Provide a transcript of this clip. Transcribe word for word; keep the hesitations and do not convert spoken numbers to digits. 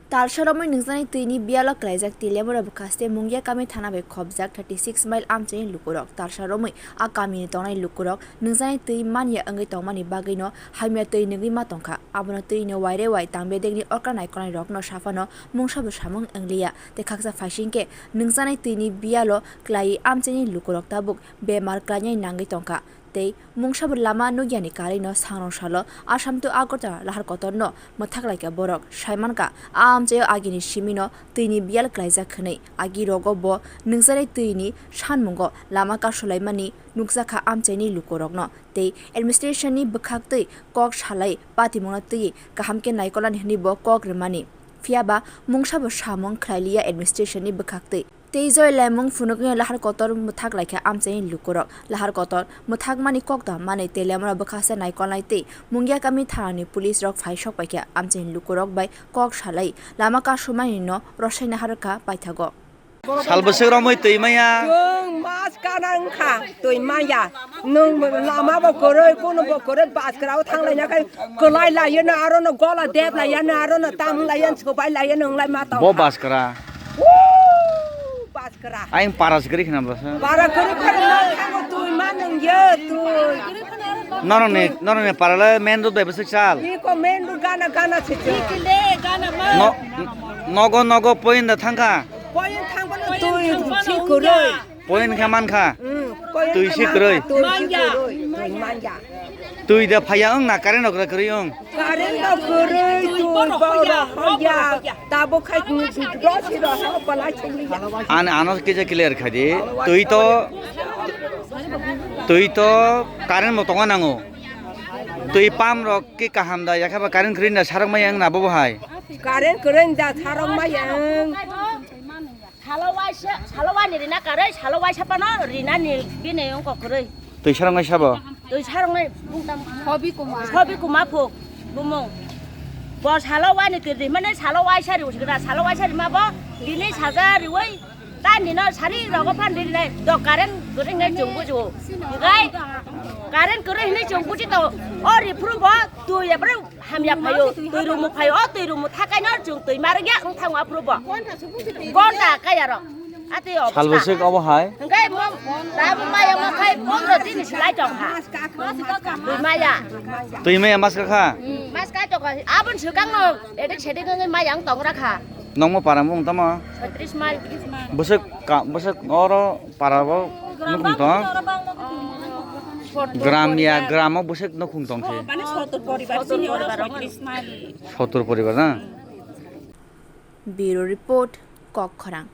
Talsa romwi nungjaknai twini biyalo klaijak Teliamura bwkhaste Mungia kami thana bai khopjak thirty six mile amchaini lukurok. Talsa romwi a kamini tongnai lukurok nungjaknai twi manya wngwi tongmani bagwino hamya twi nungwi ma tongkha. Abono twino waire wai tangbedekni okra naikolnairokno saphano mungsabo samung wngliya. Tei khaksa phaisingkhe nungjaknai twini biyalo klaiwi amchaini lukurok tabuk bemar klainai nangwi tongkha. Tei mungsabo lama nukyani karwino sangrong salo Assam to Agartala lahar kotorno mwthak laikha borok. Saimankha, a amchaio agini simino twini biyal klaijak hwnwi. Agi rogo bo nungjaknai twini sanmungo lama kasulaimani nukjakha amchaini lukurokno. Tei administration ni bwkhaktwi kok salai patimungno twiwi kaham khe naikolnani hwnwi bo kok rwmani. Phiyaba mungsabo samung khlailiya administration ni bwkhaktwi. Tei Joy Laimung phunuknwi lahar kotor mwthak laikha amchaini lukurok. Lahar kotor mwthakmani kokto manwi Teliamura bwkhaste naikolnai tei Mungia kami thanani police rok phai sokpaikha amchaini lukurok bai kok salai lama kasumani no rwsai naharkha paithago. Sal bwswk romwi twi maya. Chwng mas kana wngkha twi maya. Nwng lama bo kwrwi, kuno bo kwrwi, baskra o thang laina khai kwlai laiyano, aro no gola dep laiyano, aro no tam laiyano, swbai laiyano, wng lai ma tong. Bo baskra. Woo, baskra. Ayang para se kwrwi khna bwsa. Para kwrwi khna thango twi ma nwng ye twi. Noroni, noroni para le main road bai bwswk sal. Iko main road gana gana se se. No, nogo nogo point da thangkha. Point thangbono twi si kwrwi. Point khe mankha. Hmm, point Twi khe si mankha, kwrwi. Twi si kwrwi. Twi manya. Twi da phaiya wng na current okra kwrwi wng. Current no kwrwi twi bora hoya. Tabo khai twi bora siro ha bala chumliya. An ano kisa clear khadi. Twi to twi to current bo tongo nango. Twi pump rok khe kaham da yakhe ba current kwrwi na sarok maya wng na bobo hai. Current kwrwi da sarok maya wng. Salo waisa, salo wani rina karwi, salo waisa pano rina ni bini wngkok kwrwi. Twi sarong nai sabo? Twi sarong nai bungtam. Hobi kuma. Hobi kuma phuk bumung. Bo salo wani twi ri mane salo waisa ri usgra, salo waisa ri ma bo bini saja riwi ta nino sari rogo phan ri nai do current guri ngai chung buju. Ngai current guri hini chung buji to o ri phuru bo twi ya bro. Hamya phaio, twi rumu phaio, o twi rumu thakai no chwng twi marwk ya wng thango aphuru bo. Gonta kaya rok. Ati o Salbwswk obo hai? Hwnkhe mo, tabuk maya mo khai pondro din slai tong kha. Twi maya. Twi maya mas ka kha? Mas kai tong kha. Abon swkang no edik sedik wngwi maya wng tong ra kha. Nongmo para mung tamo? Chhatris mile. Bwswk ka, bwswk oro para bo nukhung tong? Gram ya, gram o bwswk nukhung tong khe? Mane sottor poribar, sini oro sotris mile. Sottor poribar na? Bureau Report, Kokkhorang.